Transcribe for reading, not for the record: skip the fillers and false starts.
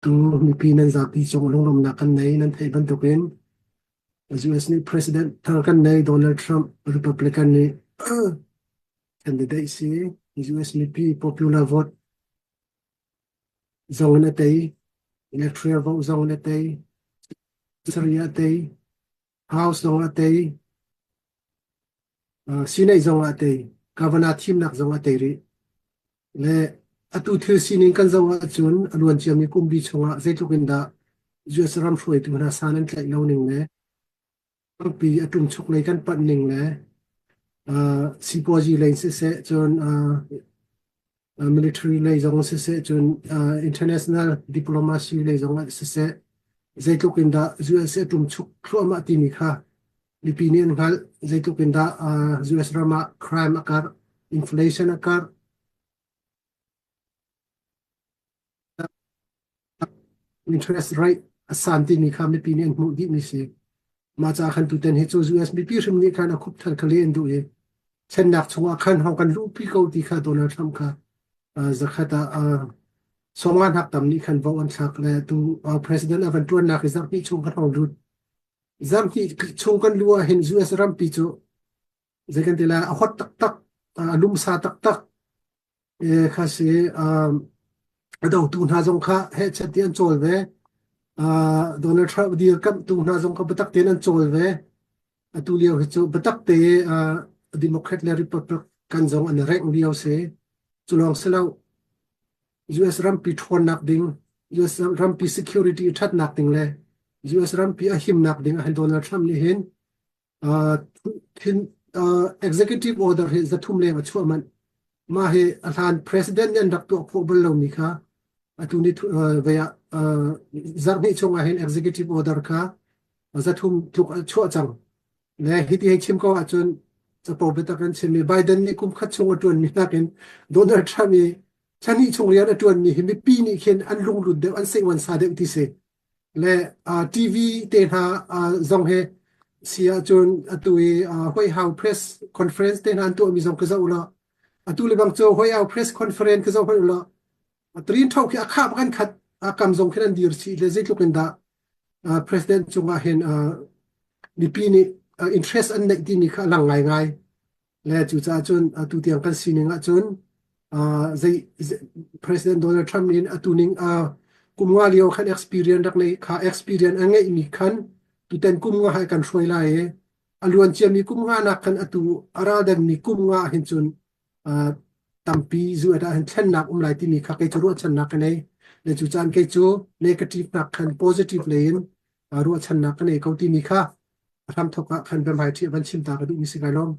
Tu mipi nan zapi cung lunglawmhnak kan nei. Nan theih bantukin US nih President thar kan nei Donald Trump Republican nih candidate si US mipi popular vote zong in a tei electoral vote zong in a tei Syria a tei House zong a tei Senate zong ah a tei Governor thimnak zong a tei rih Le atu thil sining kan zoh ahcun a luan ciami kum bi chungah zeitluk in dah US ram hruaitu hna san an tlaih lo ning le rampi a ṭumchuk lei kan panh ning le uh, sipuazi lei siseh cun uh, military lei zong siseh cun uh, international diplomacy lei zong ah siseh zeitluk in dah US a ṭumchuk thluahmah timi kha mipi nih an hngalh. Zeitluk in dah uh, US ram ah crime a karh, inflation a karh, interest rate a san timi kha mipi nih an hmuh dihmi si. Mah caah khan tutan hi cu US mipi hrim nih khan a khup thal kha le an duh i thlennak chungah khan hong kan luhpi ko ti kha Donald Trump kha uh, zakhat ah uh, sawmnga hnak tam nih khan vote an thlak le tu uh, president a van tuannak i zarhhnih chung khan hong lut. Zarhhnih chung kan lu ah hin US rampi cu zei kan ti lai a hot taktak a lumsa taktak e kha si a dotu hna zong kha hehchet ti an cawl ve Donald Trump dirkamhtu hna zong kha biatak tein an cawl ve atu lio hi cu biatak te Democrat le Republican zong an i rengh lio si cu lawng si lo US rampi ṭhawnnak ding US rampi security ṭhatnak ding le US rampi a himnak ding ah hin Donald Trump nih hin thin executive order hi 300 leng a chuah manh. Mah hi a hlan president nih an rak tuah khawh bal lomi kha atu ni vei ah zarhhnih chung ah hin executive order kha 300 tluk a chuah cang. Le hiti hei chim ko ahcun capo biatak an chimmi Biden nih kum khat chung a ṭuanmi nakin Donald Trump i thla chung rian a ṭuanmi hi mipi nih khin an lunglut deuh an seih sa deuh ti si. Le TV te hna zong he si ahcun atu i White House press conference te hna an tuahmi zong ka zoh u law atu le bang cu White House press conference ka zoh hmanh u law trin tho khi a khah kan khat a kam zong khin an dir chih le zeitluk in dah president cungah hin mipi nih interest an neih timi kha a lang ngaingai. Le cucaah cun atu tiang kan sining ahcun zei President Donald Trump nih atu ning kum nga lio khan experience rak nei kha experience a ngeihmi khan tutan kum nga hai kan hruai lai i a luan ciami kum nga nak khan atu a ral dengmi kum nga hin cun tampi zu ah hin thlennak um lai timi kha kei cu ruahchannak ka nei le cu caan kei cu negative nak khan positive lei in ruahchannak ka nei ko timi kha a hramthok ah khan biahmai ṭhi van chim ta ka duhmi si kai lawm.